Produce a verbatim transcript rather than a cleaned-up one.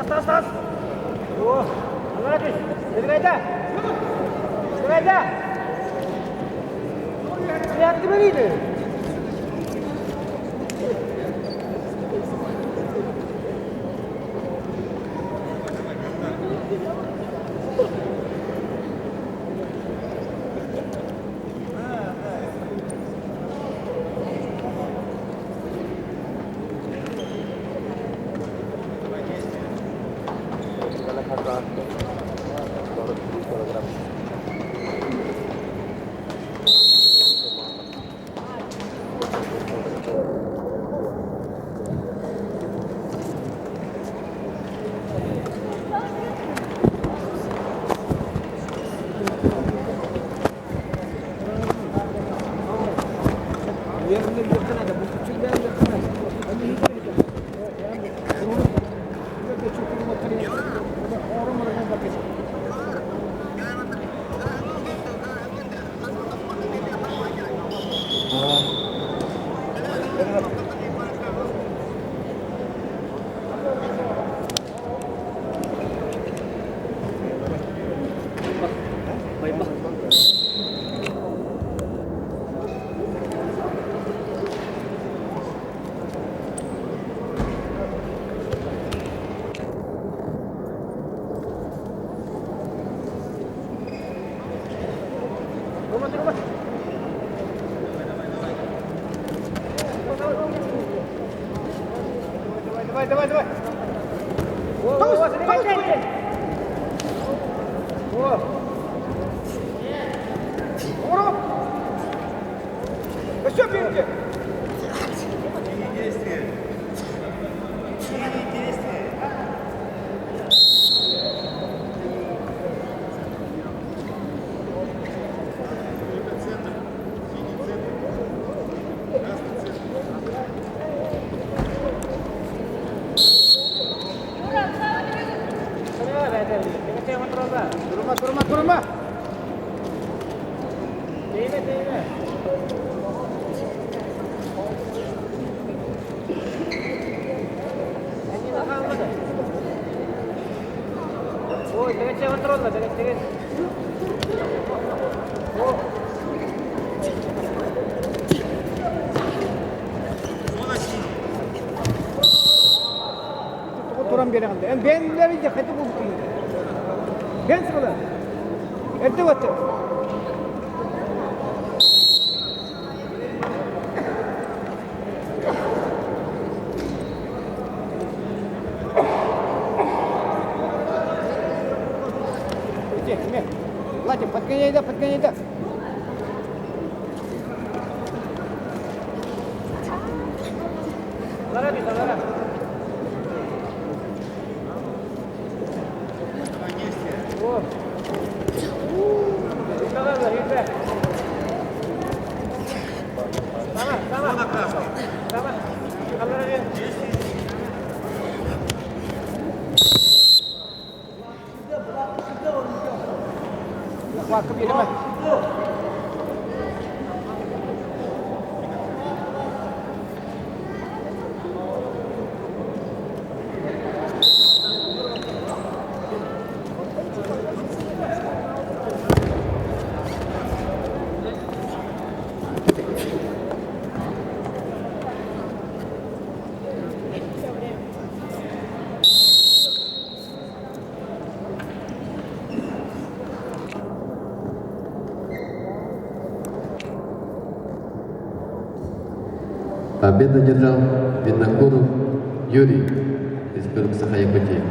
Тас, тас. О, молодец. Давай, да. Давай, да. Не отговорили. Давай, давай, давай. О, о, о, давай, давай, давай. О. О. Ещё бейте. Турма, турма, турма. Ой, тиигээд, тиигээд, тиигээд. О. Туһа туран бэлэйгэн даа. Эндэ бээн лэ бидэ, хайта бүлгэн. Бээн сагаалаа. Эрдэ бата. Иди, иди. Владик, подгоняй, да, подгоняй, да. Победу одержал Винокуров Юрий из Республики Саха-Якутия.